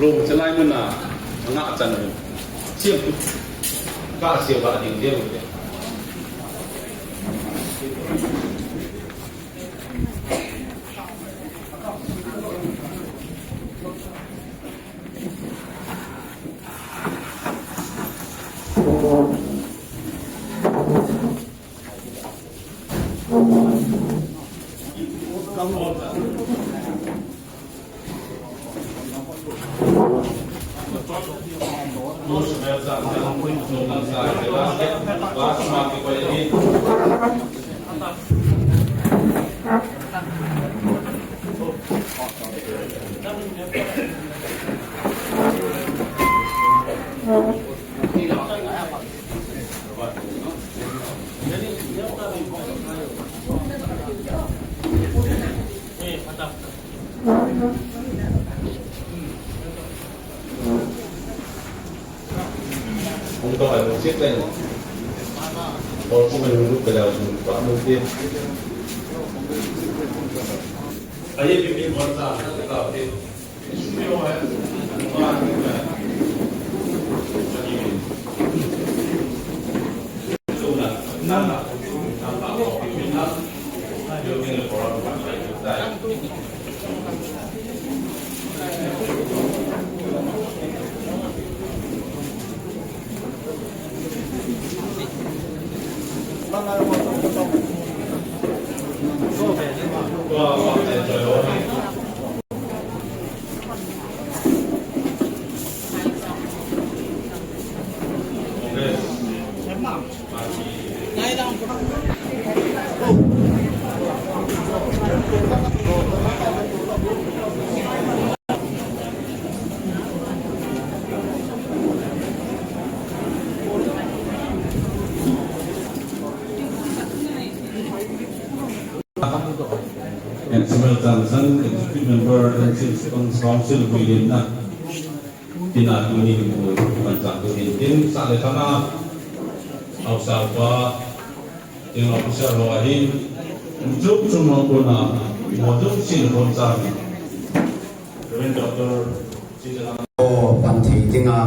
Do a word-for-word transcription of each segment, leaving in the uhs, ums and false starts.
Room chalai muna, nga chan. Siam. Ka siam ba ding ding. Executive Member, N C L Council, William na. Tina tuni ni pu, panchang tu hin, tin sa le thana, au sa pa, tin officer ho ahin, chuk chuk ma pu na, mo chuk sin ho sa. Reverend Doctor Chinthang. O, pan thei dinga,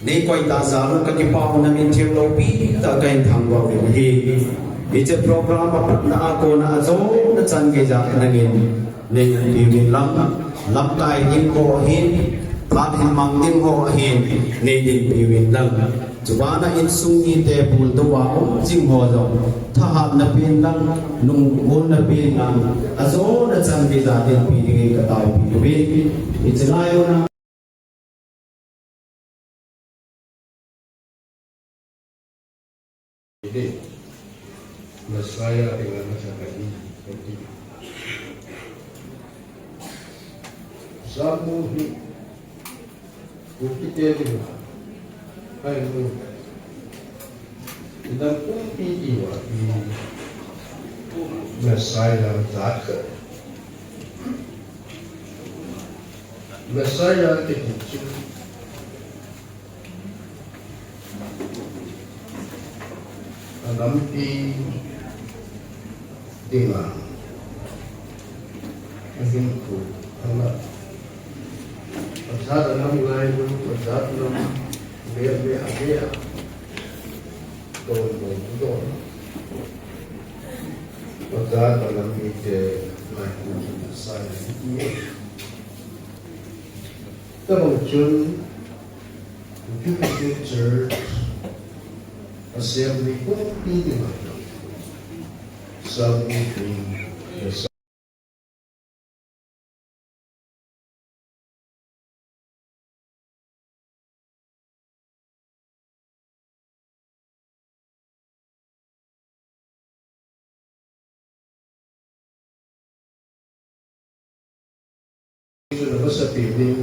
nei koi ta sa lu ka kipah na min thim lo pi, ta ka in thang lo pi hi. Hiche program a pat na a kona a jo na chan gei ja na ngin. Nei in piuvin lang, lamkai ding ho ahin, phat hin mang ding ho ahin, nei in piuvin lang. Chubana insung mite buldoh a um jing ho jong, thahatna pen lang, lungmonna pen lang, ajona chan gei ja in pi dingin ka taopi uve. Hiche lai a Hi, Messiah dinga nasa kahi, kahi. Samu hi, Kukite dinga, hai mu. Inam pumpi iwa, i Messiah jat ka. Messiah kiti chu. A lampi dinga, a hinkho, a la. Pajat a lam lai mun, pajat lam, le, le, a, le, a. Don, don, don. Pajat a lam mite, lai mun, sai, ni. Tabang chun, Jubilee Church, Assembly pumpi ding a, Psalm eighteen, the Psalm. Chun amasapen in,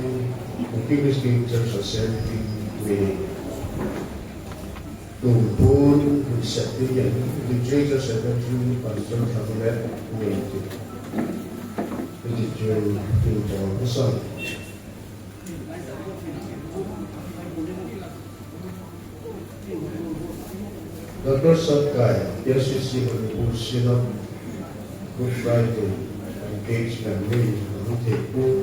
Kuki Christian Church Assembly meeting tumpun, September, Literature Secretary, Pastor Samuel, meeting. Hichu tumpun, Doctor Satkai, K C C Manipur Synod, Good Friday, engagement, May, May.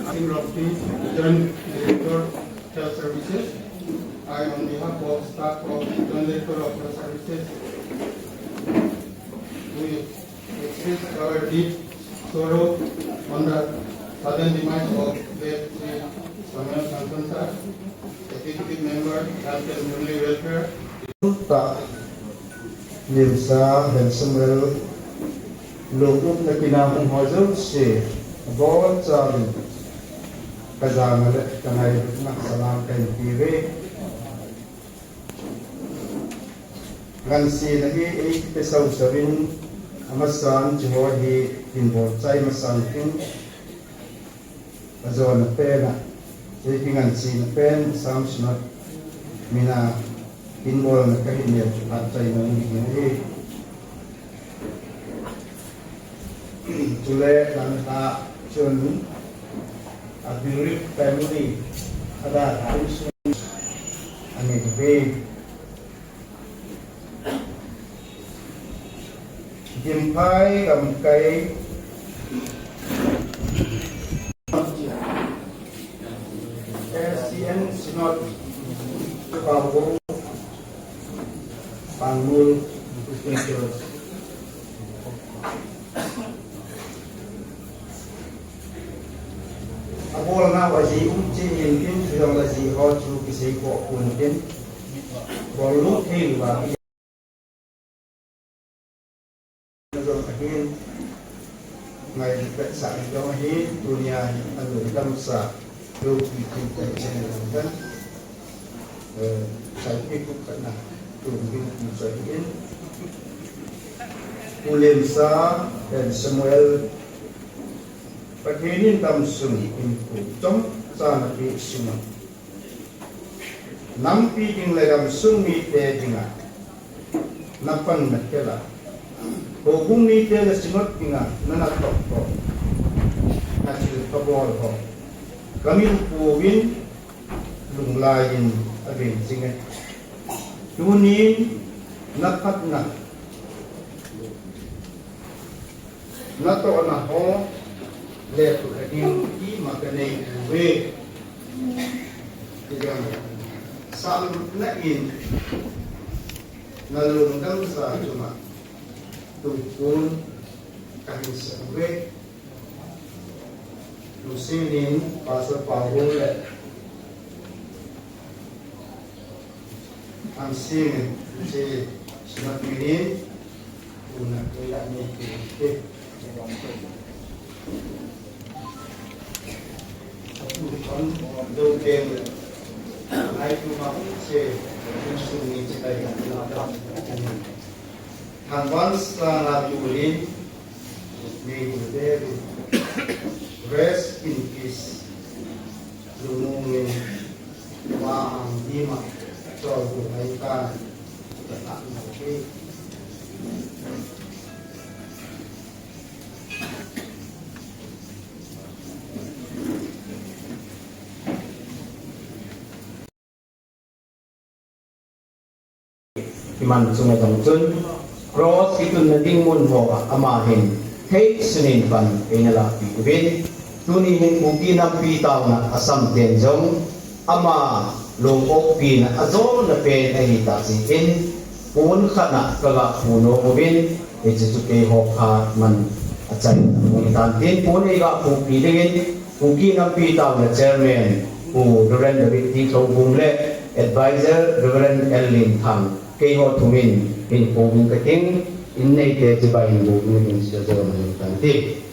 Asim Rokti, Joint Director, Health Services. I, on behalf of staff of Joint Director of Health Services, we express our deep sorrow on the sudden demise of late Shri Samuel Sangsan sir, Executive Member, Health and Family Welfare. Limsa, Hen Samuel, lungtup na kinam ho jouse, abonchauvin, kajana le kangailutna salam kahin peuve. Ngansi na hi, ei, pe sau sauvin, amasan, hiche ho hi, hin bolchai masang tin, Ajona pen a, hiche kingansena pen, Assam Synod min a, kinbolna kahin nei chu phatchomna ding ahi. Chule, langkhat a chun, a bereaved family, ada a insung, ani ve. Dimphai gamkai S C N Synod Pangmul Christian Church. Abolnau aji um cheh in tin, hijongle ji ho chu kisei poh pon tin. Bol lut thei lou a jong ahin, ngailut vetsahna jong ahin, tunia hi alungdamsa, loupi thei tah channel jong ahin, eh, salpi khat na, tun ding ti chu ahin. Pu Lemsa, Hen Samuel, Pathen in damsung in pu chomcha napeh sung a, nampi ding le gamsung mite dinga napan nakhel a, houbung mite le Synod dinga nanatoh toh, nathilpha bol ho, kamil pouvin lunglhai in aven jinge. Tunin naphatna, natohna ho lethuh ding ima kanei pouve. Hijong le, sahlutna in nalungdamsa chunga tukhun kahin sei uve. Lungset in Pastor Paul le Hamsing in, hiche Synod min in, tuna kei a ni kei te. Atu kon do beng le, ngai tu ma hiche, insung ni hiche kai kan la da. Thangvah in sa na tulin, may he bury rest in peace. Lungmong in, ma ang di ma, chol bu hai ta, ta ta na ke. Iman chunga jong chun, cross kitunna ding mun hoa ama hin thei sunin pan eina lahpeh uvin, tuni hin Kuki nampi taona Assam ten jong ama lung-oppina ajona pen ahitah jeh in, Pon khat na ka ga phu nom uvin, hiche chu keiho pha man a chai na pon tan tin pon ei ga phupi dingin, Kuki Nampi Taona Chairman, Pu Reverend David T. Thlobung le Advisor Reverend L. Limthang, keiho thumin hin pon ka ting, in neite chibai hin pon ka ting, sila jong tan tin.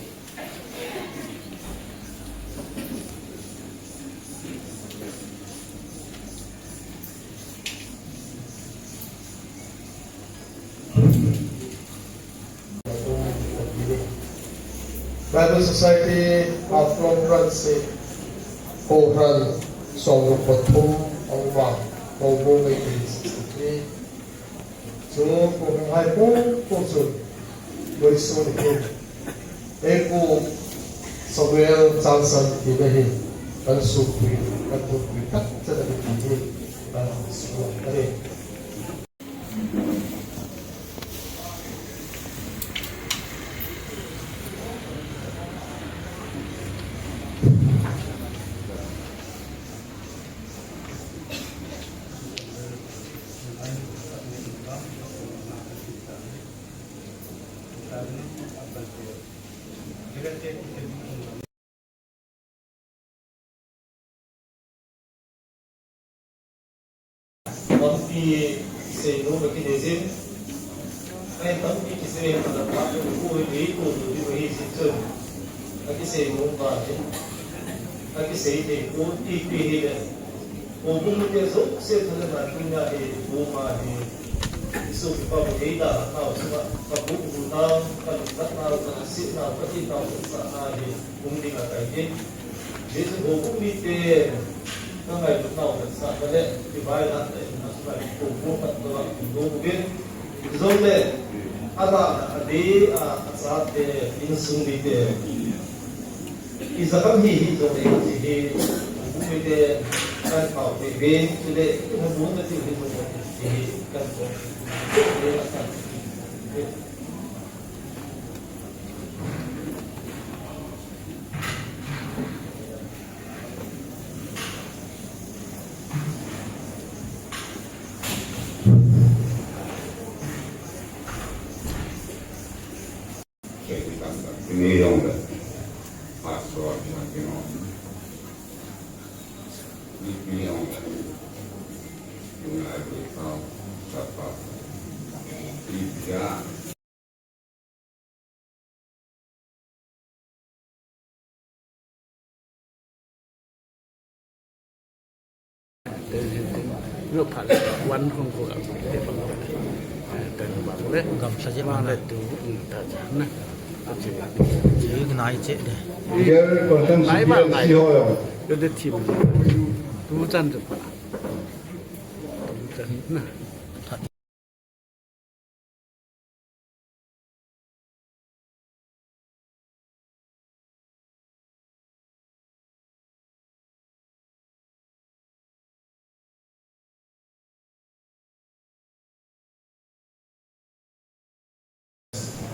Bible Society of Longpran se kohran song pathum a um a, Houbung eighteen sixty-three. Chu kohran hai po po chu Voisun hin Eipu Samuel Johnson ti le hi kan sukpui, kan sukpui tak chan a ti hi kan sukpui. Tampi seinu ka kinei jin. Ahin tampi kisei ka la pa ko ko ni ko ni ko hi si chun. Akisei mo pa ni. Akisei te ko ti pi hi le. Houbung mite jouse thaneina tunia hi, Houbung a hi, Jesu Christa bu thei da, nau sunga, ka bu bu nau, ka lungkhat nau, ka nasih nau, ka tin nau, ka sa nau hi, um ding a kai tin. Jesu Houbung mite, ka ngailut nau, ka sa ka le, kivailat na in, na sunga, Houbung khat ka la, Houbung bu bin. Jong le, a da, a di, a, a sa te, insung mite. Ijakham hi hi jong le hi hi, Houbung te kan pau te ve, chule, Houbung te hi hi jong le hi hi kan pau te ve, kan pau te ve. Dear Constance,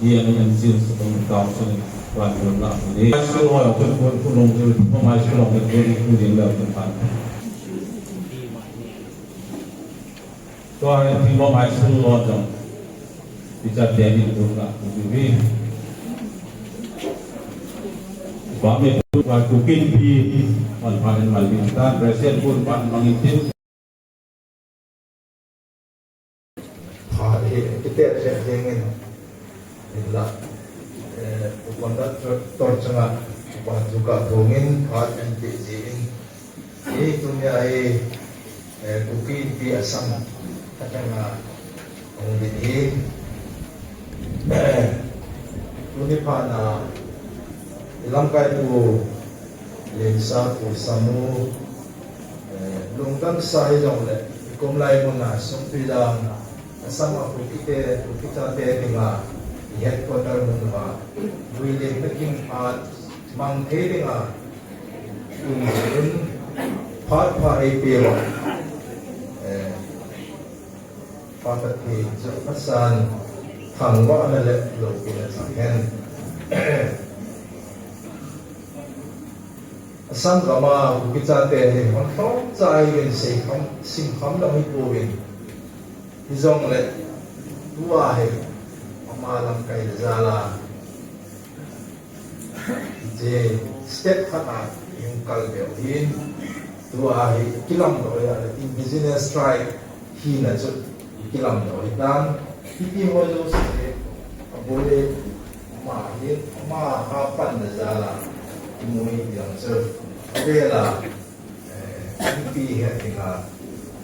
P L C ho jong. High School ho jong, Phulong School ho jong, Phulong School ho jong, Tua hi Phulong High School ho jong. Teacher te ni tu ka tu vi. Ba me tu ka tu kin pi. Mal pa mal pi ta present pun pa mangin tin. Ha, eh, kite che jengin. Ila, eh, upanda tor changa, upa tu ka thongin, ha, en ti jin. Hi tunia hi, eh, Kuki Inpi Assam atanga hung ding hi. Tuni phat a i lamkai pu Lemsa, pu Samu, eh, lungdam sa hijongle i kum lai mun a sumpi dang Assam a Kuki te, Kuki chate dinga i headquarter mun uva vui leng na kin phat mang thei dinga Tun, phat pha eipeuva, eh, phat pha thei chu asan thangvahna le loupina chang hen. Assam gam a Kuki chate hi hon lhom cha hi ven sei kham, sim kham lou hi pouvin. Hijongle, Tua hi ama lamkai le jal a, hiche step khat a hung kal ve u hin, tua hi kilamdoh a, indigenous tribe hina chu kilamdoh ahitan, hiti ho jouse abul le ama hi, ama a panna jal a imu hi ti jong chu avel a, eh, ipi hi dinga,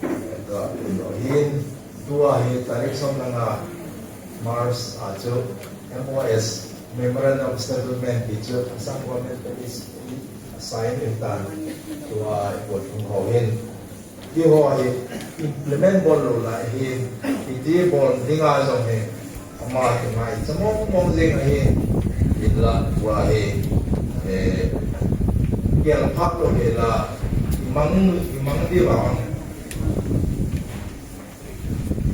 eh, tua, tua hin, tua hi tarik som le nga March a chu M O S, Memorandum of Settlement ti chu Assam Government le is, sign ahitan, tua i pot hung ho hin. Ti ho hi implement bol lou lai hi, iti bol dinga jong hi, ama hi ngai cha mong mong jing ahi, hinla tua hi, eh, gel phah lou hela, imang, imang diu vang,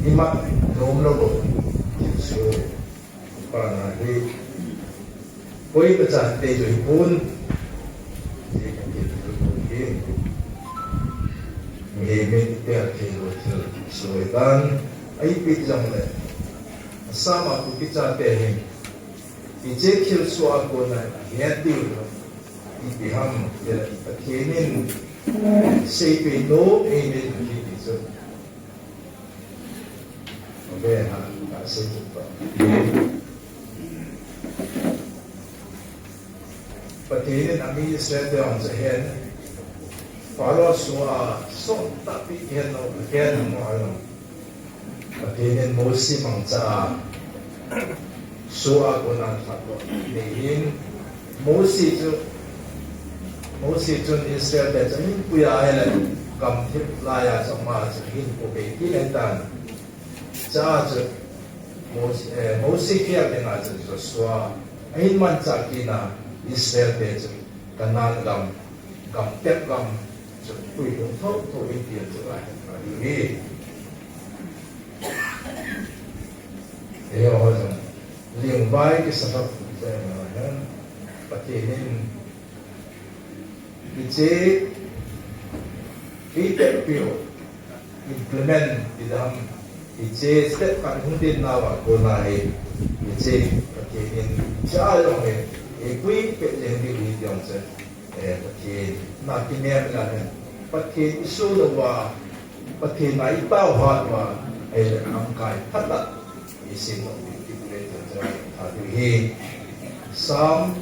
imang nom lou lou, ti chu. Pana hi, koima chan te jui pon, ti ka ti tu hi. Nge min te a thei lou thil soi dan, ipi jong le. Assam a Kuki chate hin, hiche thilsoh a kona het diu, ipi ham, ti le Pathen in seipeh nom eipe ti chu. Ve ha, ka sei tu pa. Pathen in ami Israel te ahung cha hen. Pharaoh soh a, soh tahpi hen lou, hen lou mo lou. Pathen in Mose mangcha a, soh a kona lhatdoh nei in, Mose chu, Mose chun Israel te chu ahin puiya ahile, gamthip laiya chu ama chu ahin pu bei kit ahitan. Chua chu Mose, eh, Mose khel dinga chu Joshua ahin manchah kit na, Israel te chu Canaan gam, gam tep gam chu puilhung thotho in ti chu ahi, ahi. Eiho jong lingvai kisa thei, Pathen in hiche, hiche peh u, implement ti dam, hiche step khat hung ding nauva kona hi, hiche Pathen in, hiche a jong hi, eipui peh jeng diu hi ti jong chu, eh, Pathen na kinem la hen, Pathen i sul uva, Pathen a i tao hat uva, ahile lamkai phatah i sim lou ding ti le ti chu ahi. Psalm,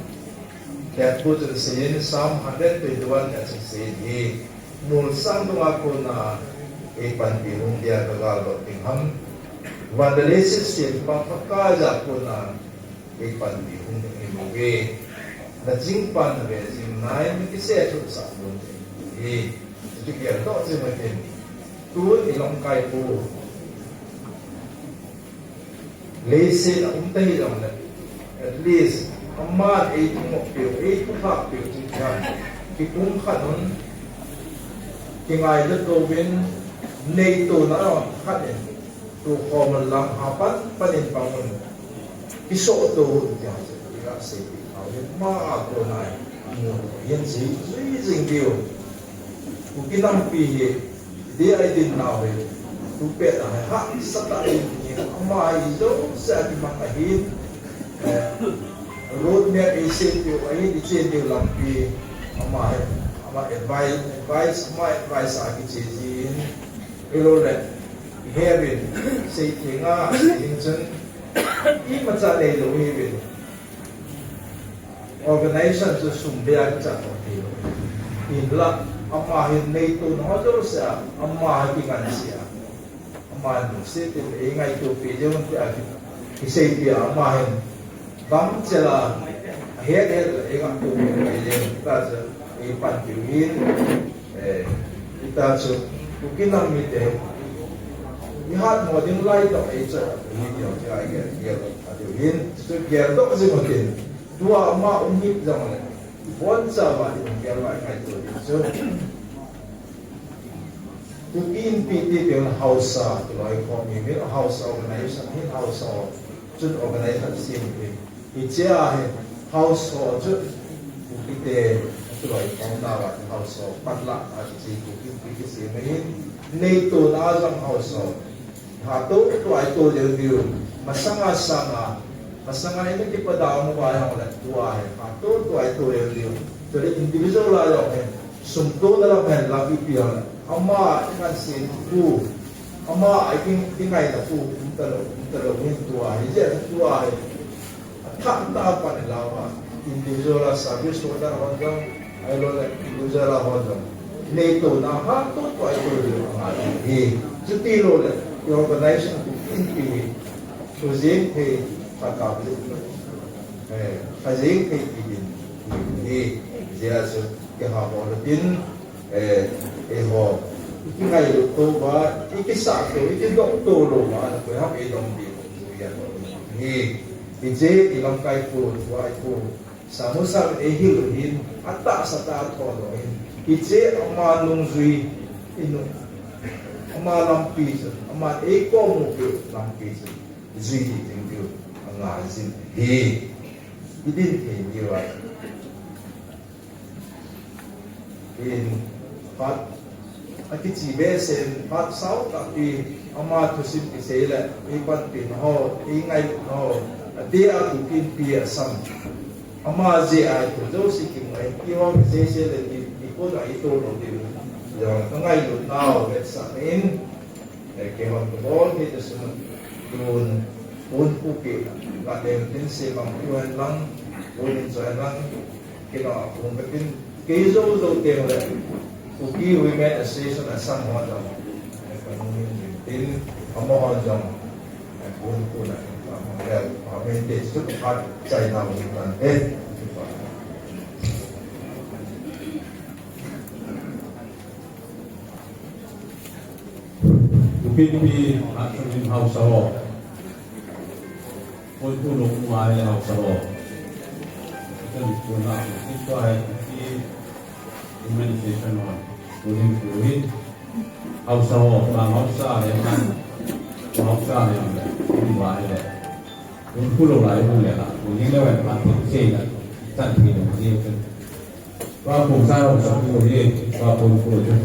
David in aseiyin, Psalm hundred twenty-one a chun aseiyin hi, molsang dunga kona eipanpi hung dia ka galdoh ding ham. Van le leiset sempa Pakai a kona eipanpi hung ding ahi bouve. Na jingpan na ve jing nai, na kisei a thusah lhon ding ahi. Chuti geldoh jing utin. Tun i lamkai pu. Leiset a um ta hijongle, at least, aman eithumop peh u, eithuthap peh u, chun kipumkhat un, kingailutlouvin, neitona khat in, tukhom un lang ha pan, pan in pang un, kisohto un tia chu, iga seipeh thei u, ama a kona hi, amun, ahin sei, jui jing diu. Kuki nampi hi, Dia i din nau hi, tu pet a hi, hahsatah in hi, ama hi jouse a kimang ahin, eh, road map eisei diu ahin, i chen diu lampi, ama hi, ama advice, advice, ama advice a kiche jin, ilou le, i hevin, sei thei nga, sei ding chun, imacha neilou hivin. Organization chu sum beiya kicha thei lou. Hinla, ama hin neitona jouse a, ama hi kingansea. Ama hin lungset in eingaito peh diu tia ki, kiseipeh a, ama hin gamchel a, ahet het le eingaito peh diu, tia chu eipanpiu hin, eh, ita chu, Kuki nam mite, ihatmo ding lai toh eicha, hi diu, tia gel, gel, atiu hin, chu geldoh jing utin, Tua ama um hih jongle, boncha uva i um gel uva i ngaito ding chu. Kuki Inpi ti peh haosa, kiloi khom hi, min haosa organization, hin haosa, chun organization sem hi. Hichea hi, haosa chu, Kuki te, kiloi khom nauva, haosa, panla, a chi Kuki Inpi kisem hi, neitona jong haosa. Hatah tua ito leu diu. Masanga sanga. Masanga ina kipada mo ba yang la tua he. Hatah tua ito leu diu. Tua individual la yong he. Sum to na la he la pi pi yang la. Ama ikan sin tu. Ama ikin ikai na tu. Umtalo umtalo hin tua he. Je tua he. Athah ta pan la ma. Individual la service to da hon jong. Ahilou le individual la hon jong. NATO na hatah tua ito leu. Hi. Chuti lou le. Organization tu in pi. Khajing thei kha kap le. Eh, khajing thei ti din. Ni, jia su ke ha bol tin, eh, eh ho. Iki ngailut to ba, iki sa to, iki dong to lou ba, ko ha pe dong di. Ni, ije i lamkai ko, tuai ko. Samusa e hil hin, ata sa ta tho lo hin. Ije ama nungjui, inu. Ama lampi chu, ama e ko mu pe lampi chu. Jui ding diu, anga jin hi. Idin thei diu a. In, phat, akichi behseh in, phat sao tahpi, ama thusim kisei le, eipanpi na ho, eingailutna ho, adeh a Kukite a sam. Ama jeh a thu jouse kimu a, kihou kisei sei le, i, i kona ito lou diu. Jong, kangailutna ho, vetsah in, Eh, keihon kabol hi te sum tun, tun Kuki, la tem tin se bang tu hen lang, tun in choi lang, kino a kum ka tin, kei jou jou teng le, Kuki Women Association a sang ho jong, eh, ka nung in tin, amo ho jong, eh, tun tun a, eh, amente chu ka chai na mo tan, eh, Kukipi, Akshamin Haosa ho. Poipu Lokuma le Haosa ho. Ken kuna, ken tua hai Kuki Women Station ho. Kuning kuhi. Haosa ho, ma Haosa le man. Haosa le man. Kuba le. Kun kulo lai kun le la. Kuning le wen ma tin se la. Tan pi lo ni ken. Tua kum sa Haosa ku hi, tua kum ku hi.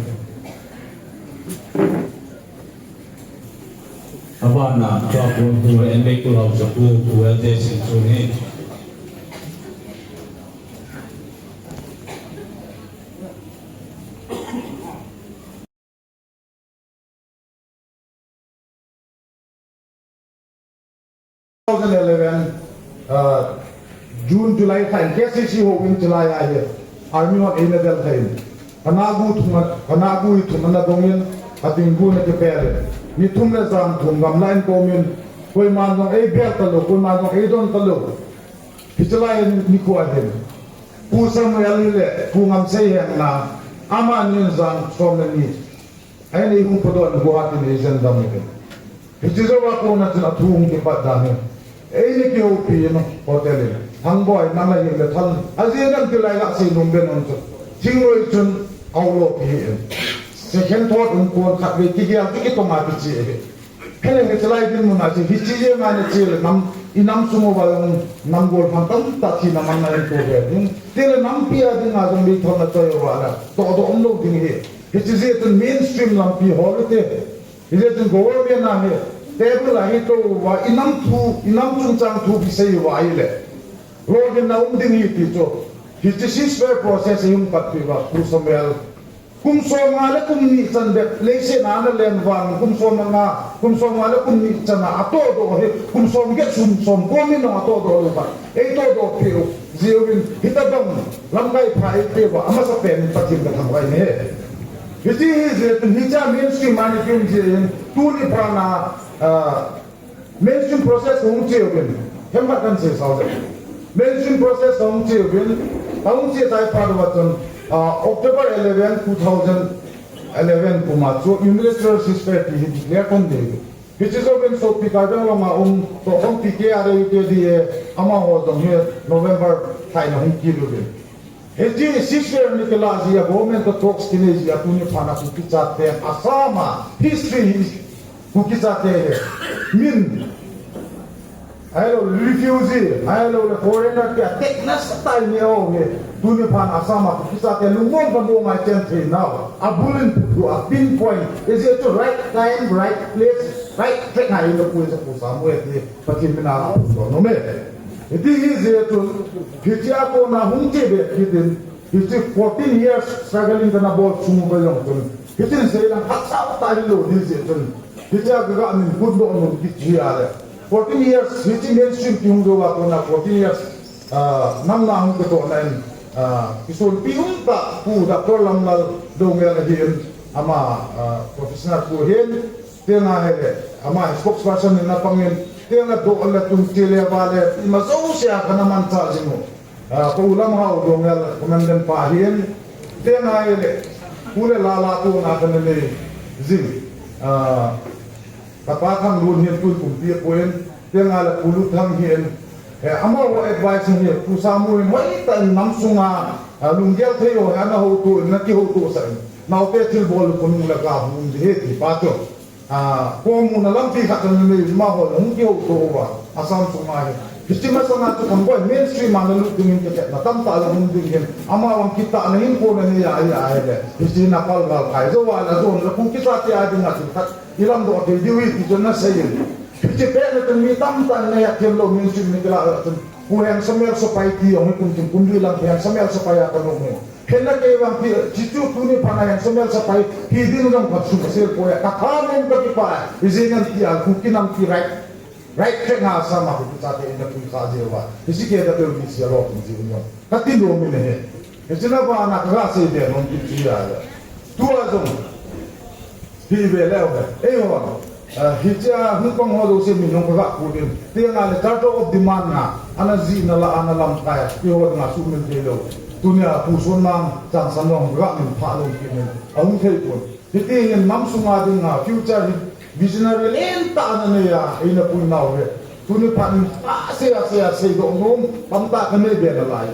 Abana, tua kum ku, en mei ku Haosa ku, ku el te sin su ni. Two thousand eleven, uh, June, July time, K C C ho in July a hi, army hon eina del thei in. Hanagu thum, hanagu i thum ana dong in, ating gu na ke pel in. Ni thum le jang thum gamla in kom in, koiman jong ei bel talou, koiman jong ei don talou. Hiche lai in ni ko a hin. Pu Samuel hi le, Pu Ngamsei hi na, amani in jang som le ni. Ahin eihung podoh in Guwahati in eijen dam in. Hiche jou a kona chun athum kipat dan in. Eini kihoupi in hotel in. Thangboi nang ahi le thal. Ajeh nang tilai la sei nom ben on chu. Thingroi chun aolo kihi in. Second thought um kon khatvei kigel chu kitong a kiche ahi. Hele hiche lai dinmun a chu hiche jeng a nache le nam, i nam sung uva jong nam gol phan tamtah thina man na in to ve ding. Tile nampi a dinga jong meithal na choi uva le. Tohdoh umlou ding ahi. Hiche jeh chun mainstream lampi hol ute. Hijeh chun government a hi table a hi tou uva, i nam thu, i nam chungchang thu kisei uva ahile. Lolhinna um ding ahi ti chu. Hiche ceasefire process a hung patpi uva, Pu Samuel. Kum som nga le kum ni chan bep, leiset a ana len vang, kum som nga, kum som nga le kum ni chan a, atohdoh hi, kum som get sum som ko min jong atohdoh lou va. Eitohdoh peh u, jeh uvin, hitabang, lamkai pha eipeh uva, amasapen in Pathen kathangvah in ahi. Hiche hi jeh chun, hiche a mainstream a ni kin jeh in, tuni phat na, ah, mainstream process hung che uvin, hemkhat kan sei sao jeh. Mainstream process hung che uvin, ahung che chai phat uva chun, ah, October eleven, two thousand eleven kum a chu unilateral ceasefire ti hi declare kon ding. Hiche jouvin sopi Karbi Anglong a um, tohkhompi K R A U K D A, amaho jong hi November lha in ahung kit uvin. Hiche ceasefire ni kilah jeh a government toh talks kinei jeh a tuni phat na Kuki chate Assam a history hi Kuki chate hi min ahilou refugee, ahilou le foreigner tia tekna style ni ho hi. Tuni phat a Assam a Kuki chate lungmong ka mong a chen thei nau. Abul in put a pinpoint. Is it the right time, right place, right track na in the place of Kuki Samuel ti Pathen mina la put no me. Iti hi je tu hitia ko na hung che be kitin. Hiche fourteen years struggling kana bol chung ba jong chun. Hitin sei lang haksa ta hi lo ni je chun. Hiche a ka ga min kut do nun kit hi a le. Fourteen years, hiche mainstream ti hung do a kona fourteen years, ah, nam na hung ka to na in, ah, kisun pi hung ta pu Doctor Lamlal Doungel hi in, ama, ah, professional pu hin, tenga hele, ama spokesperson in na pangin, tenga do la tum ti le ba le, ima zo sia kana man cha jing u. Ah, Pu Lamhao Doungel, Commandant pa hin, tenga hele, pu le la la tu na kana nei jing. Ah, Kapa Thanglun hin tui kumpi a puin, tenga le Pu Luthang hin, eh, amaho advice hin, Pu Samu hin, hoitah in nam sunga, ah, lunggel thei ho, ana hotu, na kihouto sah in, naote thilbol khonung le ka hung di he ti pa chu. Ah, komu na lampi khat na nei, amaho le hung kihouto uva, Assam sunga hi. Hiche masanga chu khangoi mainstream a na lut ding in kichat na tamtah le hung ding hin, amavang kitah na hin ko na nei a hi a hi le. Hiche na pal gal khai, jo a la jon le kung kisa ti a ding a thil khat. I lamdoh thei diu hi ti chun na sei in. Hiche pet na chun mi tamtah in na het them lou min chun mi kila a chun. Pu Heng Samuel Sapai ti jong hi kum chun kum li lang Pu Heng Samuel Sapai a ka nom hi. Khen na kei vang ti, chi chu tuni phat a Heng Samuel Sapai hi ding jong ka sum ka sel poi a. Ka tha nom ka kipah a. Ijeh inem ti a, Kuki nam ti right. Right track na Assam a Kuki chate in na pui kha jeh uva. Hiche K W V C a lo kum ji un jong. Ka ti nom in ahi. Hiche na bana ka ga sei be nom kit chu ahi. Tua jong. Hi ve leu ve. Eiho. Ah, hiche a hung pang ho jouse min jong ka ga kut in. Tenga le Charter of Demand na. Ana jih na la ana lamkai a. Eiho nga sumil thei lou. Tunia Pu Suanmang Changsan jong ka ga min pha lou kit in. Ahung thei pon. Hiti hin nam sunga dinga future hi visionary lentah ana nei a, eina pui nau hi. Tuni phat in asei, asei, asei doh nom tamtah ka nei be nalai.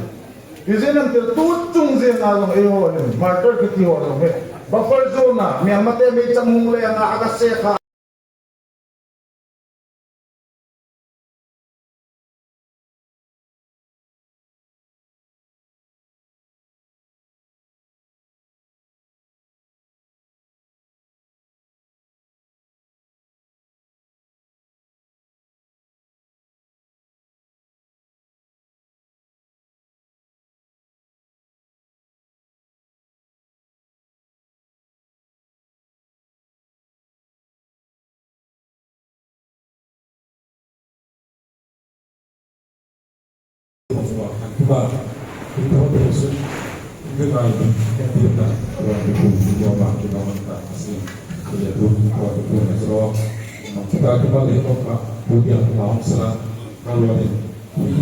Ijeh inem itile tu chung jeng a jong eiho hin, martyr kiti ho jong hi. Buffer zone a, melmate meichang hung leng a, aga se kha.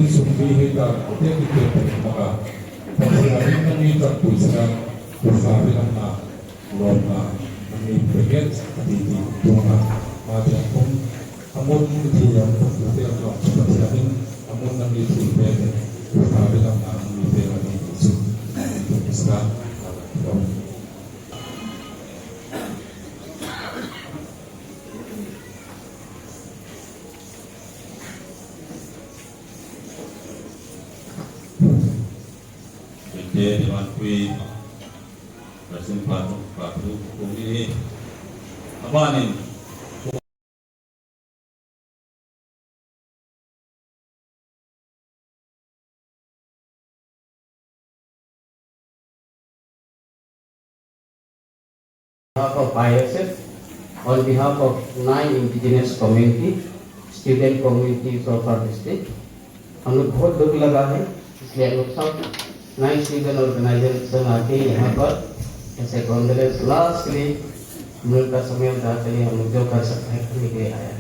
Insung mi hi ta, hote kiti pumaka. Pathen in nangni chatpui sanga, pusa pi lamna, lomna, nangni peket, ati ti, tunga, ma tiang pum, amun iti yang pum, ati yang pum, Pathen in, amun nangni tui peket, pusa pi lamna, nangni peket, ati ti, su, ati ti, sa, ati ti. Tete, Dewan Kui, President Patu, Patu, Kumi, Abanin, behalf of I S F, on behalf of nine indigenous community, student community of our district, हम लोग बहुत दुख लगा है, इसलिए हम लोग सब नाइन सिविल ऑर्गेनाइजेशन आके यहाँ पर ऐसे कॉन्डोलेंस लास्ट के लिए हम लोग का समय उठाते हुए हम लोग जो कर सकते हैं करने के लिए आया है।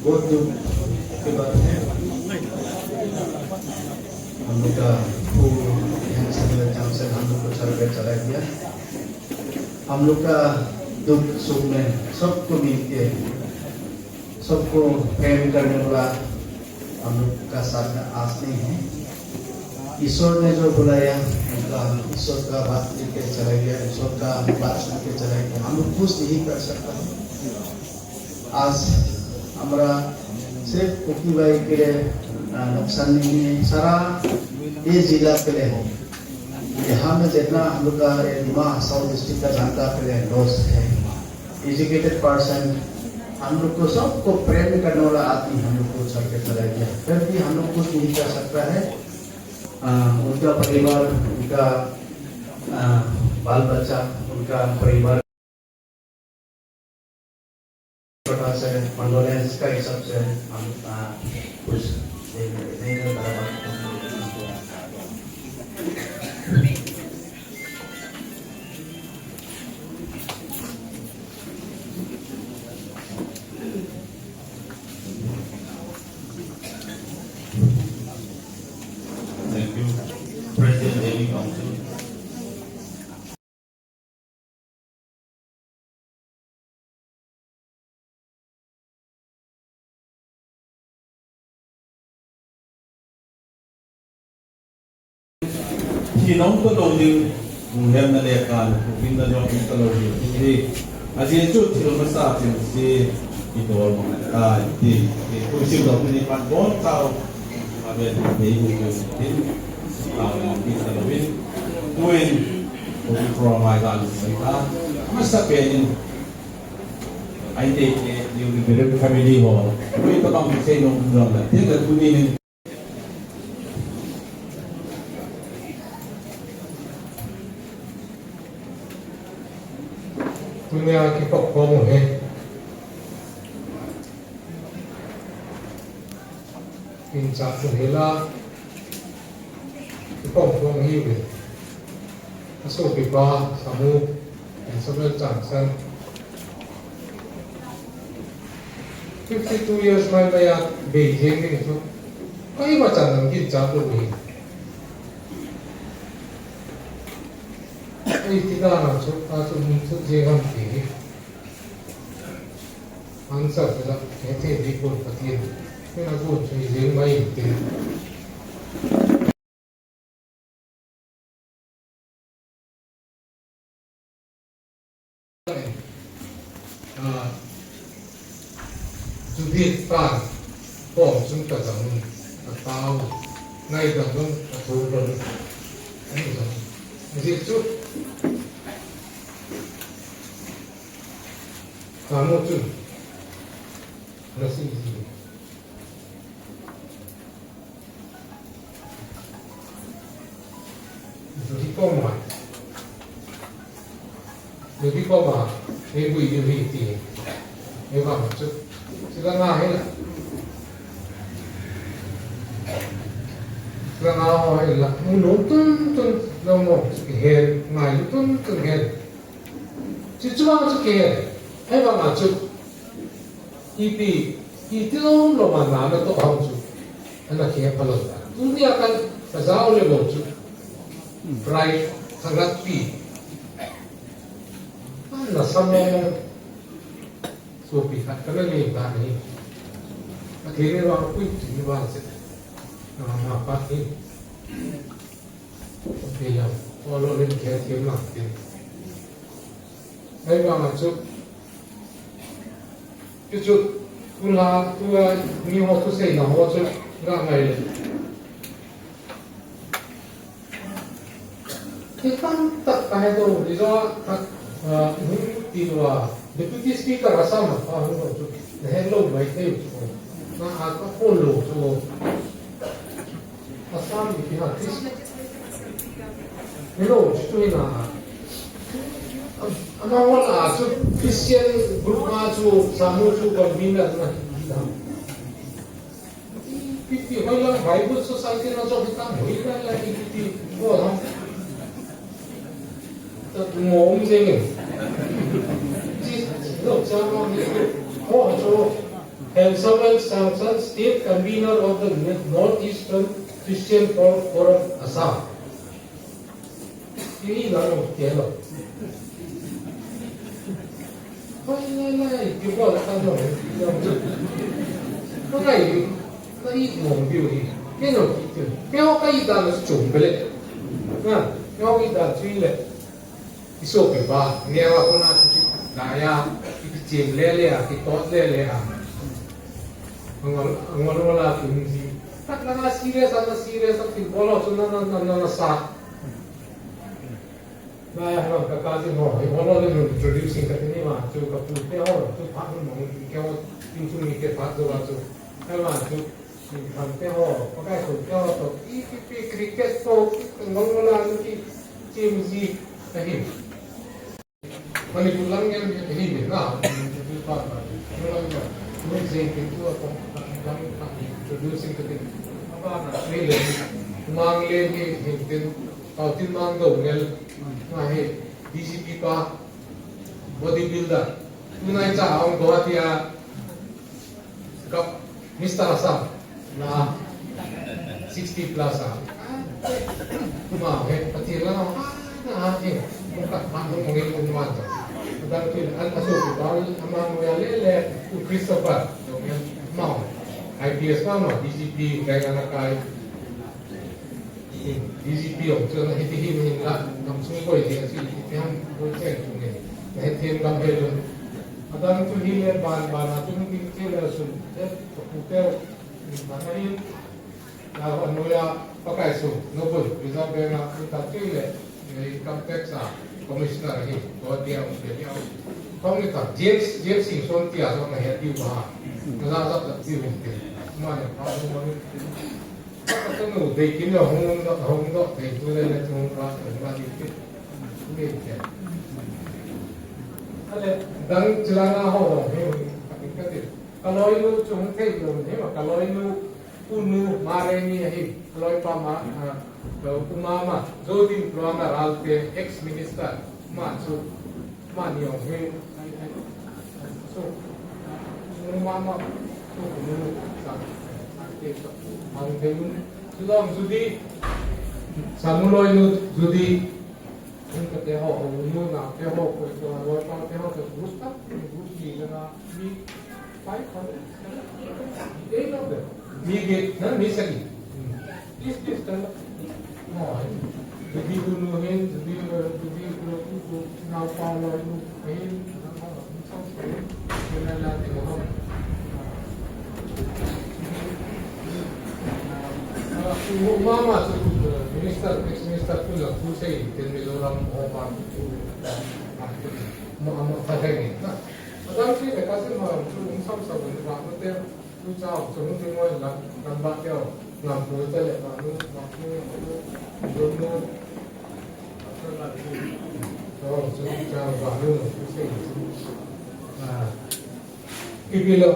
बहुत दुख की बात है। हम लोग का फूल यहाँ से, जहाँ से हम लोग को छोड़ कर चला गया। हम लोग का दुख सुख में सबको मिलके, सबको प्रेम करने वाला हम लोग का साथ में आज नहीं है। ईश्वर ने जो बुलाया, उनका, ईश्वर का बात लेके चला गया, ईश्वर का बात सुन के चला गया। हम लोग कुछ नहीं कर सकता है। आज हमारा सिर्फ कुकी भाई के लिए, अ, नुकसान नहीं है, सारा ये जिला के लिए है। यहाँ में जितना हम लोग का ये दिमा हासाओ डिस्ट्रिक्ट का जनता के लिए लॉस है। एजुकेटेड पर्सन, हम लोग को सबको प्रेम करने वाला आदमी हम लोग को छोड़ के चला गया, फिर भी हम लोग कुछ नहीं कर सकता है। अ, उनका परिवार, उनका, अ, बाल बच्चा, उनका परिवार प्रकार से कंडोलेंस का हिसाब से हम, आ, कुछ देने, देने का। Thank you, President David Council. Thi nong to lo ding, hemna le kan, hoping na jong to lo ding. Ajeh chu thil masa thil se, i dol mong ta, ti, ti, tu sim lo ni pan bon tao. Amen. Nei bu bu tin. Tao mong ki ta lo in. Tuin, ko ki pro mai ta lu mai ta. Masa penin. Ai te ke, you will be family ho. Ko i ta bang ki sei no jong la. Tin da tu ni. Tunia kikop khom u hi. Kin cha tu hi la. Kikop khom hi ve. Aso pipa, Samu, and Samuel Changsan. Fifty-two years mai mai a Beijing ni chu. Kai ma chan nang kin cha tu hi. Ei, ti dan a chu, a chu, hung chu jeng ham ti hi. Answer chu la, he thei di pon Pathen. He na gon chu jeng mai ti. Ah, Judith tan, bom sung ta jam un, ta tao, ngai dam un, ta thu lon. Ani jam. Ajeh chu. Kamo chu. Ana si si. Judi koma. Judi koma. He bui judi ti. He ba ma chu. Chu la nga he la. Chu la nga ho he la. Mu lo tun tun. Lo mo. He ngai lo tun tun he. Chu chu ba chu ke. He ba ma chu. Ipi, iti lom lom a na na toh ham chu. Ana khe phalou ta. Tunia kan ka jao le bou chu. Pride, thangatpi. Ana sa mong mong. Sopi khat kana nei ta ni. Pathen in vangpui chu ni vang se. Na ma pa ni. Sopi ya. Olo len khe khe ma te. Ahivanga chu, chu, chu, tuna, tua, mi ho thuseina ho chu, nga ngai le. Ki tam tak ka he to, ijo, ka, ah, hung ti lou a, Deputy Speaker Assam a, pa hung lou chu, na he lou mai thei chu, na a ka phone lou chu. Assam ipi ha Chris. Hello, chu chu hi na. Ama hon a chu Christian group a chu Samu chu convener na hi na. Ipi, ipi hoilang Bible Society na chu hi tam hoilang la ipi ipi ho ha. Ta mo um jeng e. Chi, lo cha mo ni. Ho chu. Hemsamuel Sangsan, State Convener of the Northeastern Christian For-, Forum, Assam. Ini lah, oh, dia lah. Lai, lai, lai, dia buat tak tahu. Pakai, lai, mong dia ni. Dia nak kita. Dia pakai dah nak cuma beli. Nah, dia pakai dah cuma beli. Isopipa, neo a kona kiti, laya, kiti chem lele a, kitot lele a. Angol, angol wala tumji. Tak na serious, na serious, tak tin bolo, so na, na, na, na, na sa. Laya, ha, ka, ka, tin ho, hi bolo le introducing ka tin ma, chu ka pu te ho, chu pa mo, ke ho, tin chu ni ke pa zo wa chu. Ka ma chu. Singkhang te ho, Pakai Sung te ho toh, ipi ipi cricket toh, ngol ngol a, ipi team ji, ahi. Manipur lang ngen, ahi, na, Manipur pa, pa, lang ngen, mun jeng pin tu, kong, lang, lang, introducing ka tin. Apa na, ni le, mang le, ni, ni tin, pau tin mang do ngel, na he, D G P pa, bodybuilder. Tunai cha, ang Guwahati a, Kap, Mister Assam, na sixty plus a. Ma, he, Pathen langa, na, he, ka, ma, mo, mo, mo, ma, dan tu, an, aso, bal, ama, mo, ya, le, le, u Christopher, ma, I P S ma, ma, D G P, kai, ana, kai. D G P jong chu ana hiti hin hin la, nam sung koi ding a chu hiti ham, koi cheng chung hin. Na hethem gam hel un. Adang chu hile ban ban a chu hung ding che le sun, eh, ka pu teu, min ban a hin. Na ho anoia Pakai Sung, Noble, Reserve Bank a, ni ta che le, eh, Income Tax a, Commissioner hi, to dia, um, dia, um. Hong ni ta, James, James Singson tia, so na het diu ba. Na za za ta diu hin te. Ma ne, pa, ma ne. Ka tanu, dei kin lo hung do, hung do, dei tu le le tu hung ra, tu hung ra di ki. Ni ke. Ale, dang chilanga ho ho, he, ka tin ka tin. Ka loinu chu hung thei lo, he, ka loinu, unu, ma re ni, he, ka loipa ma, a, ka u ma ma, Jodin Pluanga Ralte, ex-minister, ma chu, Mani jong hi, ai, ai, so, nu mama, so, nu, sa, sa, te, sa, ang te, nu, su dong, su di, sa, nu loi, nu, su di, nu ka te ho, ho, nu na, te ho, ko, ko, loi pa, te ho, ko, gusta, gusti, na, ni, five hundred. Eight of them. Mi get, na, mi sagi. Hmm. Please, please, stand up. No, eh. Jadi dulu hin, jadi, eh, jadi dulu tu, tu, now power dulu hin, na, na, na, na, na, na, na, na, na. Ah, tu mama tu, eh, minister, ex-minister tu lah, tu saya, dan Mizoram, oh, Pak, tu, ah, tu, ma, ma, tak ada ni. Nah, Adam sih, dia kasih malam tu, insam sabun, Pak, tu, Tuchao, chung ti ngoi la, kan ba teo, ngam pu ta le ba nu, ba nu, ba nu, ba nu. To, chung chao ba nu, tu se, ah, ipi lo,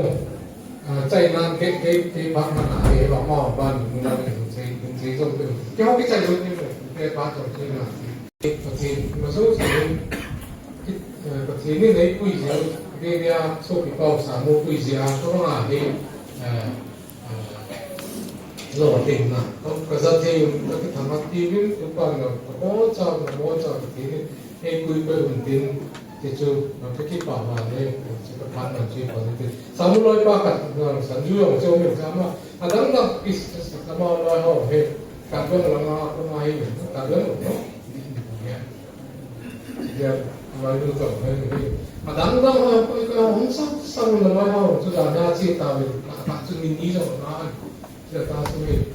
ah, chai nan ke, ke, ke ba ma na, ke ba ma, ba nu, na, ke, se, se, so, ke, ke, ke, chai lo, ke, ke, ba, chung, chung, na, ke, ke, ma, so, se, Ki, eh, Pathen in eipui jeh, Biblia sopi pau Samuel pui jeh a, kavang a hi, eh, eh, lo teng na. Ka, ka za thei un, ka kithang a ti vin, tu pa na, ka mo cha, ka mo cha, Pathen in eipui pui un tin, ti chu, ka kipa va le, chu ka phan na chu pa tin. Samuel loi pa ka, na, san ju yong chu min cha ma, adang dang is, is, ka ma loi ho he, ka dong la ma, ka ma hi, ka dong lo, no? Dia, mai lu tong, hei, hei. Adang dang ho, koi, koi, hong sang, sang na mai ho, chu da na chi ta ve, ta, ta chu ni ni jong na, chu ta chu ve.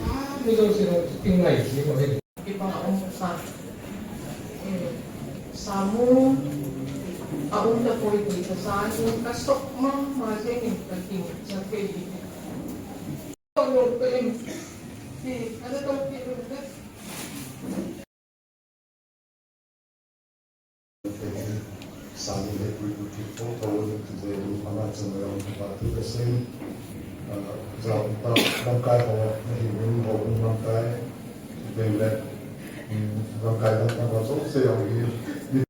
Ah, mi jong si na, ting ngai si mo hei. Kipa um sa. Eh, Samuel, a um ta koi koi ta sa, ka sok ma, ma se ni ka ting, sa ke di. Tong lo pe, eh, ada tong pe, eh. Sangin he pui pui thip thong thong, tijeh in ama chunga jong kipa thu kasei. Ah, jao ta lamkai ho, nahin in ho lamkai, veng le, um, lamkai lamkai ho jouse jong hi.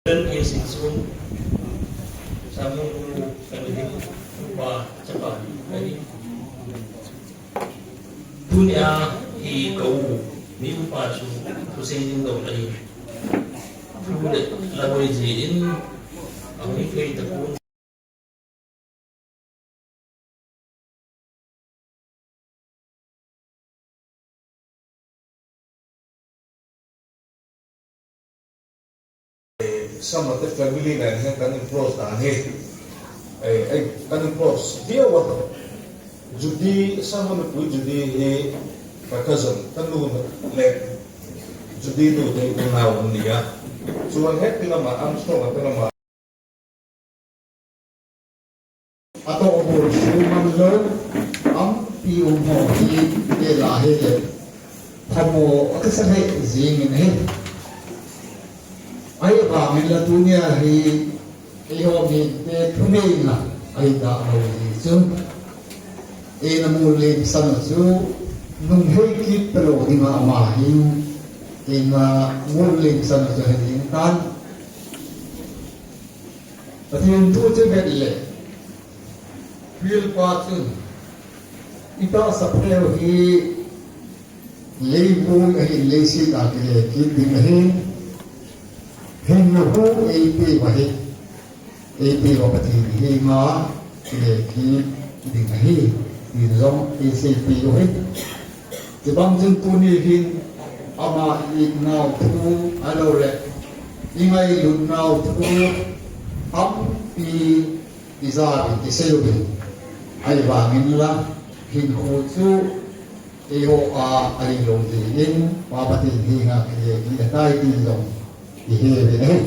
Kan hi sin sun, samun ku kan hi, upa chapa kan hi. Tunia hi ka u, mi upa chu, thusei ding dong ahi. Thu le la boi ji in, a hoi thei ta pon. Sama te family nen hi kan in close dan hi. Ei, ei, kan in close. Dia wa. Judy, sama nu pu Judy hi ka cousin, ka nu le. Judy nu te u nau ni ya. Chuan he pi lama, Armstrong a pi lama. Atoh bol suman lou, ampi um ho hi, kei la hi le, phamo akisa lheh jing in ahi. Ahivangin la tunia hi, eiho mite thuneina ahi talou jeh chun, eina mol lemsan u chu, nung hei kit talou dinga ama hin, eina mol lemsan u chu ahi ding tan. Pathen thu chu vet le, Pi Lalpa chun, itahsa pheu hi leiboi ahin, leiset a kile kit ding ahi. Hinna hu eipeuva hi, eipeuva Pathen henga kile kit ding ahi, tin jong eiseipeh u ahi. Chubang chun tuni hin ama i-it nau thu, ahilou le, ingailut nau thu, ampi ijat in isei uvin. Ahivangin la, hinkho chu eiho a ahilou jeh in, Pa Pathen henga kile kit ahitai ti jong ihe uvin ahi.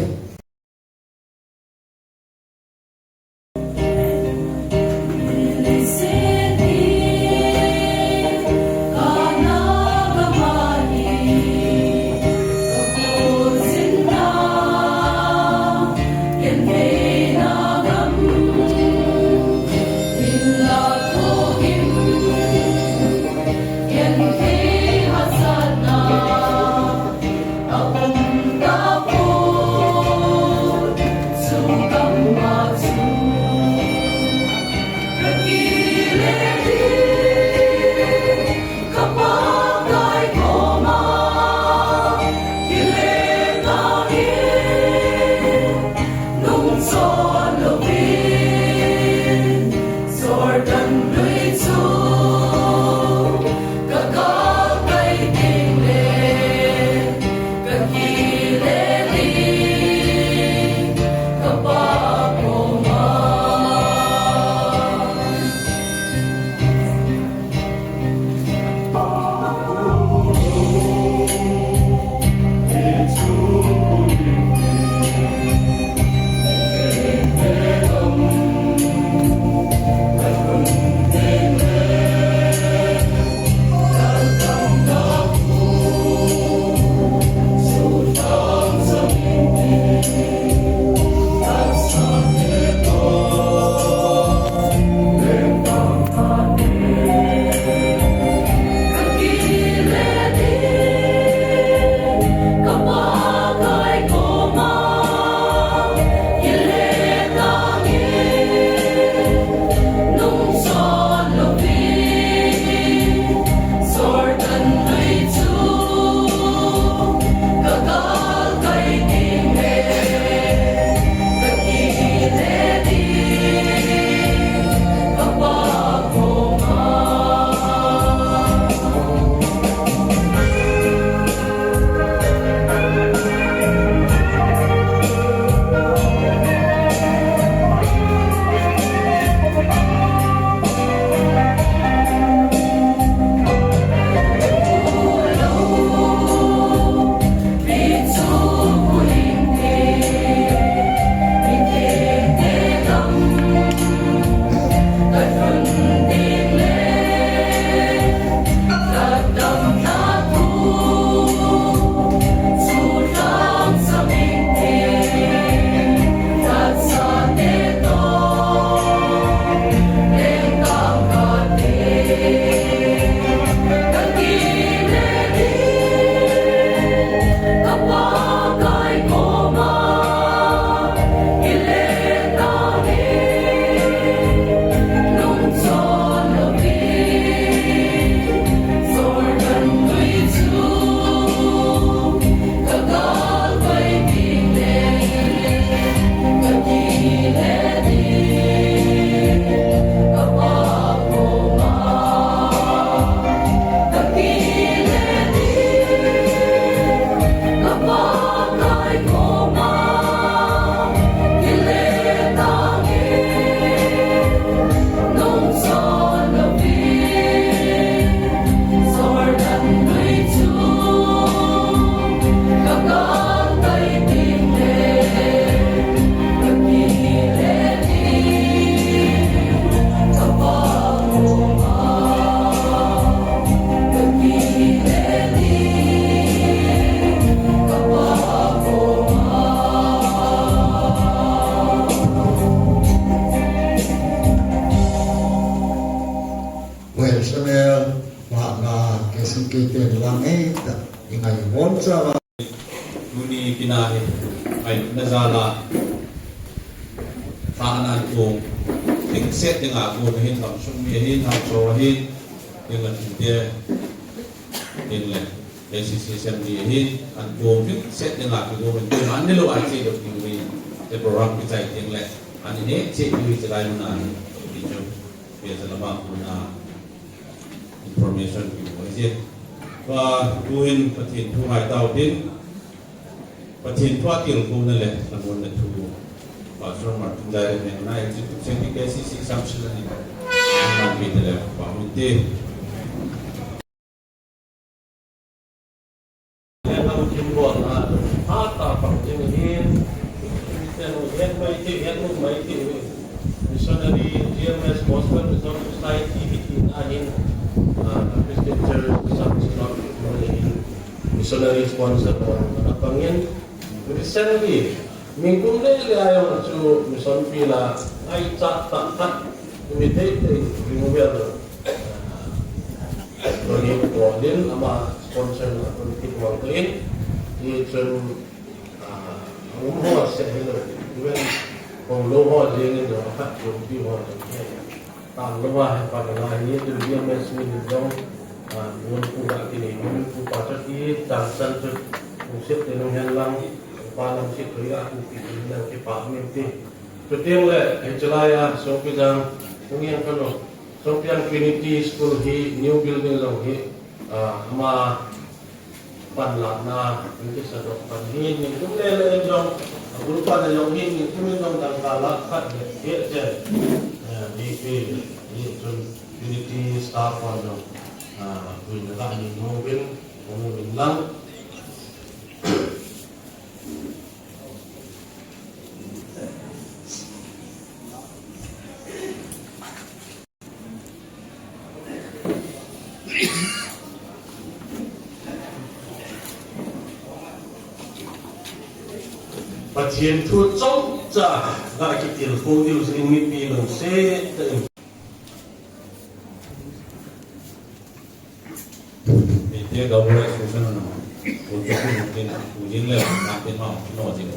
Boncha tuni kina hi, ai, na jala, ta nan kong, ting set ting a kong hin, lam sung mi hin, ham so hin, ting la ting te, ting le, A C C assembly hin, an kong ting set ting a kong hin, ting an ni lo a che lo ting ni, te program ki chai ting le, an ni che ting ni che lai na ni, ting jo, pe sa la ba ku na. Information ki bo je. Tua tuhin Pathen thu ngai tau tin. Pathen thu a tilkhouna le, na mun na thu. Pastor Martin Jai le na, na, K C C samsila ni. Na pi te le, pa mun te. Lam thim bolna, phat a pang ding ahin, Christian u het mai thei, het nom mai thei u, missionary, G M S, Gospel Mission Society, hi tina hin, ah, Christian Church, Sunday School, missionary sponsor, ana pangin, recently, min kum le le a jong chu mission field a, ai cha ta ta, mi thei thei, ring vel. Tuni ko din ama sponsor na tun kit mang ko in, i chun, ah, um ho se hello, even kong lo ho jeng in lo khat lo pi ho jeng in. Tang lo wa he pa na ni tu dia me sui ni jong, ah, mun ku ga ki ni mun ku pa cha ki tang san chu, ku se te nung hen lang, pa lang se tu ya ku ki ni lang ki pa mi ti. Tu tiang le, he chalai a, so ki jang, kung yang ka lo. Songpiang Trinity School hi new building jong hi, ah, ama panlahna, Trinity Sadok pan hi, nikum le le jong, a group pan jong hi, nikum jong dang ka la khat le, ye chen. Eh, ni pi, ni chun Trinity staff pan jong, ah, pui na ka ni no bin, no bin lang. Pathen thu chomcha ga kitilkhou diu jeh in mipi lungset tah in. Meitei Government Association na, ko to ko tin, ko jin le, na tin ma, no jin.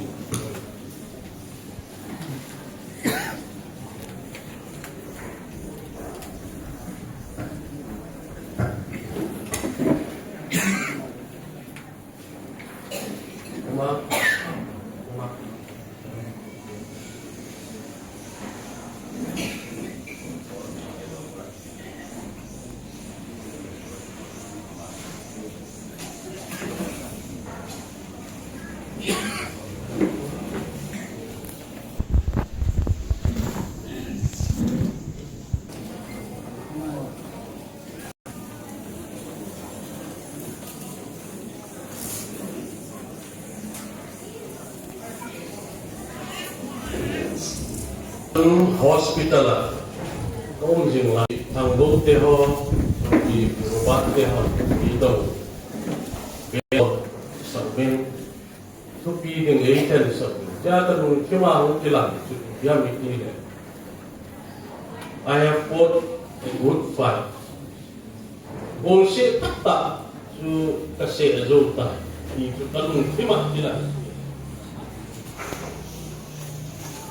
Hospital a, ka um jing lai, Thangbou te ho, pi Robert te ho, pi Dou, pi Dou, Sangmin, thupi ding ei thensah, tia ka lungthim a hung kilang chu, ipi ham iti le. I have fought a good fight. Bolseh tah tah chu ka seh jou tai, ti chu ka lungthim a kilang.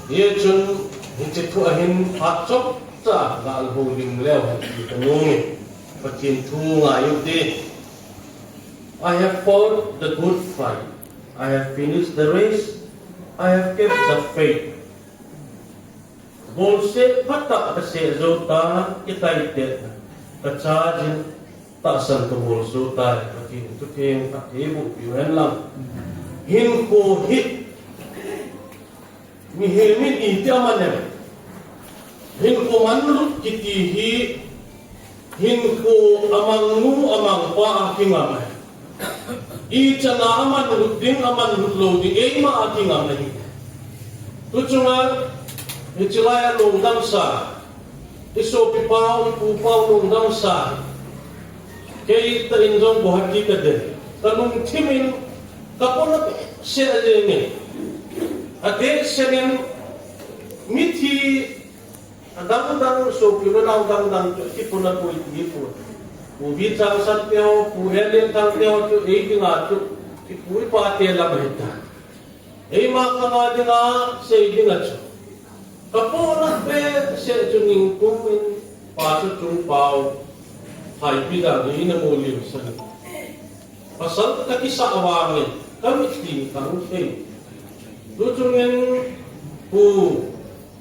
Hichun, hiche thu a hin phat chomcha ga houlim leu hen ti ka nom e, Pathen thu ngai u te. I have fought the good fight. I have finished the race. I have kept the faith. Bolseh phatah ka seh jou tai, kitaitah, ka charge in tahsan ka bol jou tai, Pathen in thutheng phatthei boh piu hen lang. Hinkho hi, mihem in iti aman em. Hinkho manlut kiti hi, hinkho amang nu amang pa a kingam ahi. Ichan a aman lut ding, aman lut lou ding, eima a kingam ahi. Tuchunga, hiche lai a lungdam sa, i sopi pau, i pu pau lungdam sa, kei tah in jong Guwahati ka den. Ka lungthim in, ka pona behseh a jeng in. Adeh seh in, mithi, adang dang, sopi le nao dang dang chu, kipuna poi ti poi. Pu Vichangsan te ho, Pu L N Thang te ho chu, ei dinga chu, Ipu ipa te lam ahi ta. Eima khanga dinga sei dinga chu, ka pohnat behseh chu ningkum in Pastor Chungpao Thaipi dan hi ina mu lim san. Pasal ka kisah vangin ka mitlhi ka hung thei. Tuchungin Pu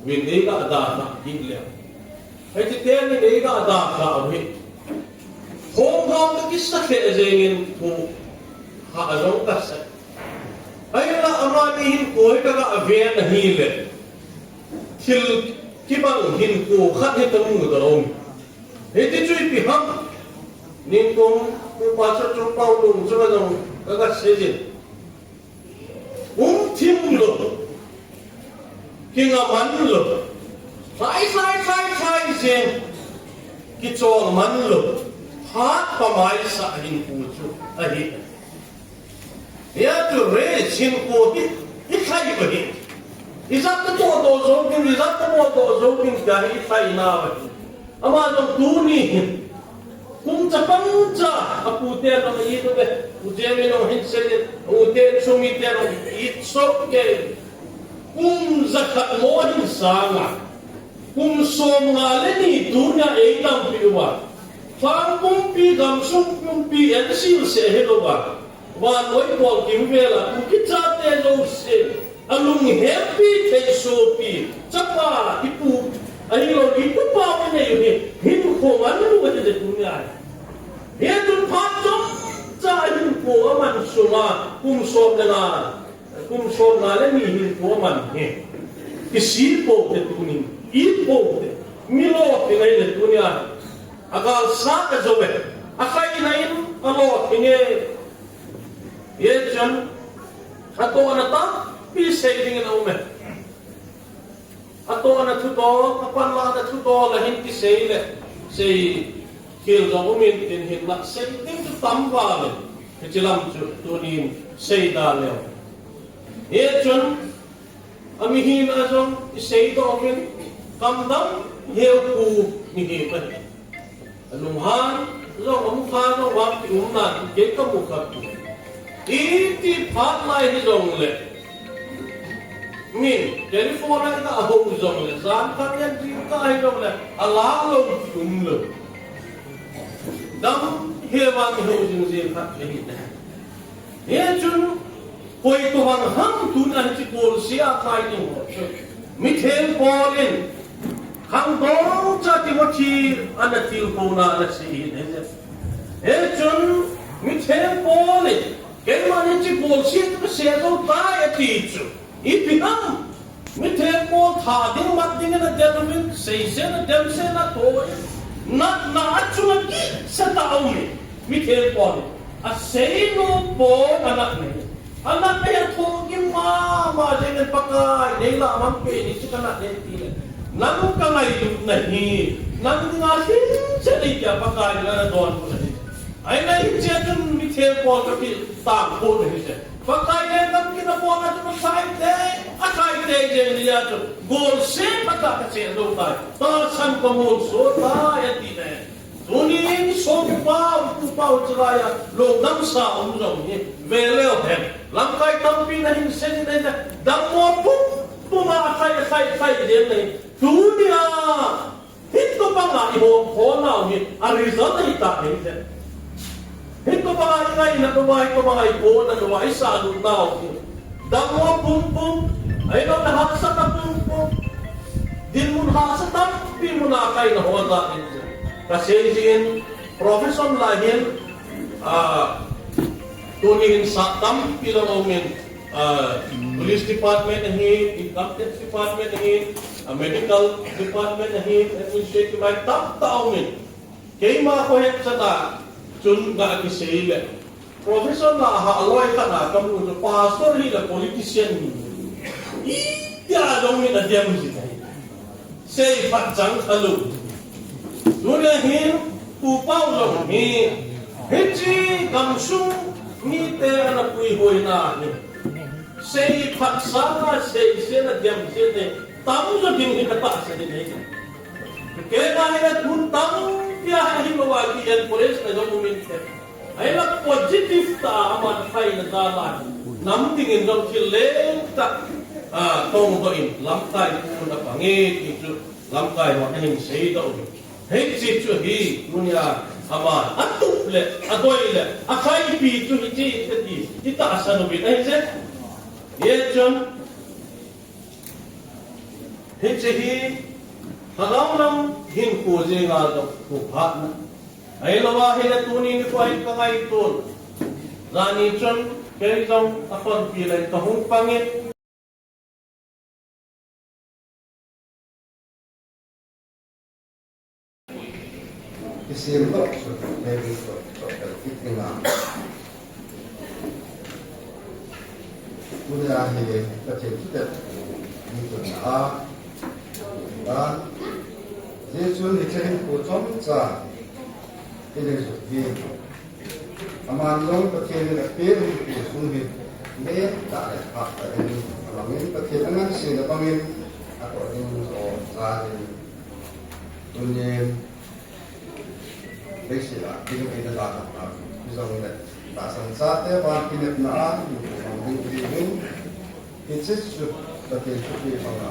Vin ei ga dalha kit leh, hiti teni ei ga dalha u hi, hung hung ka kisah lheh jengin Pu ha jong ka sa. Ahinla amani hinkho hi ka ga ven ahileh, thil kibang hinkho khat hi ka mu doh um. Hiti chu ipi ham? Ningkum Pu Pastor Chungpao lung chunga jong ka ga sei jin. Um thim lou, kinga man lou, lhai lhai lhai lhai jeng, kichol man lou, phat pamai sah hinkho chu ahi. Hia chu race hinkho hi, i lhai u ahi. Ijat ta bol doh jou ding, ijat ta bol doh jou ding tia hi i lhai nau ahi. Ama jong tuni hin, kum chapang cha, apu te jong i tu be, u Jemi jong hin sei, u te Sumi te jong i so ke. Kum jakhat mo hin sanga, kum som nga le ni tunia ei dampi uva, lhang pumpi, gamsung pumpi, en sil se hi louva, vannoi pol kimvel a, u kicha te jouse, alung hempi thei sopi, chapa, ipu, ahilou, ipu pa u nei u hi, hinkho man u hi le tunia. Hia tu phat chomcha hinkho aman sunga, kum som le nga, kum som nga le ni hinkho aman hi. Kisi pou te tunin, i pou te, mi lou te ngai le tunia. Agal sa ka jo ve, akai na in, alo te nge. Ye chan, ato na ta, pi sei ding na u me. Ato na thu to, apan la na thu to la hin kisei le, sei khel jong umin tin hin la, sei ding chu tam vale, hichi lam chu tunin sei da leu. Hichun, ami hina jong i sei doh umin, kamdam heu pu mi hi pa. Alunghan jong, amukha jong, vang kiumna, kei ka mu kha. Iti phat lai hijongle, min telephone a i ga hou jongle, jan khat in jing kah hijongle, alah lou kium lou. Dam heva kihou jing jing khat ahi. Hichun, koi tobang ham tun ahi chi bolse a kai ding ho chu, mi theng Paul in, khangdong cha Timothy ana tilkhouna ana sei in ahi. Hichun, mi theng Paul in, keiman hichi bolse chu ka sei jou tai ati chu, ipi ham? Mi theng Paul tha ding mat ding in adel uvin, seisen ademsen atoh in, natna achunga kisa tah aumin, mi theng Paul in, asei nom Paul anatna hi, anatna hi athoh gim mama jengin, Pakai, nei lah man peh in hichu ka natna hi tile, nang ka ngailutna hi, nang dinga lhingset nei tia Pakai in ana donbut ahi. Ahinla hichea chun mi theng Paul kakitangkhoh na hi chu, Pakai lenggam kina pona chu ka lhai tei, alhai tei jeng nia chu, golse phatah ka che jou tai, tahsan ka molso tai ati ne. Tunin sopipa, utupa, uchilai a lungdamsa um jong hi ve leu hen. Lamkai tampi nahin sei in ahi, dammo pumpum a akhai, akhai, akhai jeng nahi. Tunia Hitobanga i hom khonau hi a result ahi tah ahi je. Hitobanga i ngaina uva, hitobanga i kona uva, i sahlutnau hi, dammo pumpum, ahilou le hahsatna pumpum, dinmun hahsa tampi muna kaina ho jat ahi je. Kasei jin, profession lah hin, ah, tunin sah tampi jong aumin, ah, police department ahin, income tax department ahin, ah, medical department ahin, administrative line tamtah aumin. Keima khohetsahna chun ga kisei le, profession lah a loi khat a kamu chu pastor hile politician hi, itia jong min adem jing ahi. Seiphat chang khalou. Tunia hin, Pu Pau jong hi, hiche gamsung mite ana puihoina hi, seiphat sanga seisen adem jing hi, tamjo ding hi katahsan in ahi. Keima hile tun tampi a hilou a ki encourage na jong um inte. Ahila positive tah a aman phaina jal a, nam dingin jong thil lentah, ah, tongdoh in lamkai pun apang e ti chu lamkai hon ahin seidoh uve. Hiche chu hi, tunia aman atup le, adoi le, akhaipi chu hiche ahi ti, itahsan uvin ahi je. Hijeh chun, hiche hi, lhagao lam hinkho jenga jong phatna. Ahilouva ahile tuni nikho hi kangaito. Jani chun, kei jong akhonpi lei kahung pang in. Kisem toh, so, maybe so, so, so, it thing, ah. Tunia hi, Pathen thutep, ni tun a, a, Jesu ni chen ko chomcha, ile ju hi. Aman jong Pathen in apeh hinkho sung hi, lentah le hattah in, amangin Pathen angansena bangin, ato ding jo jal in, tunin, leiset a, ding in a jal a, hijongle, tahsan chate vang kinepna a, hinkho mang ding ding in, hiche chu Pathen thupeh banga,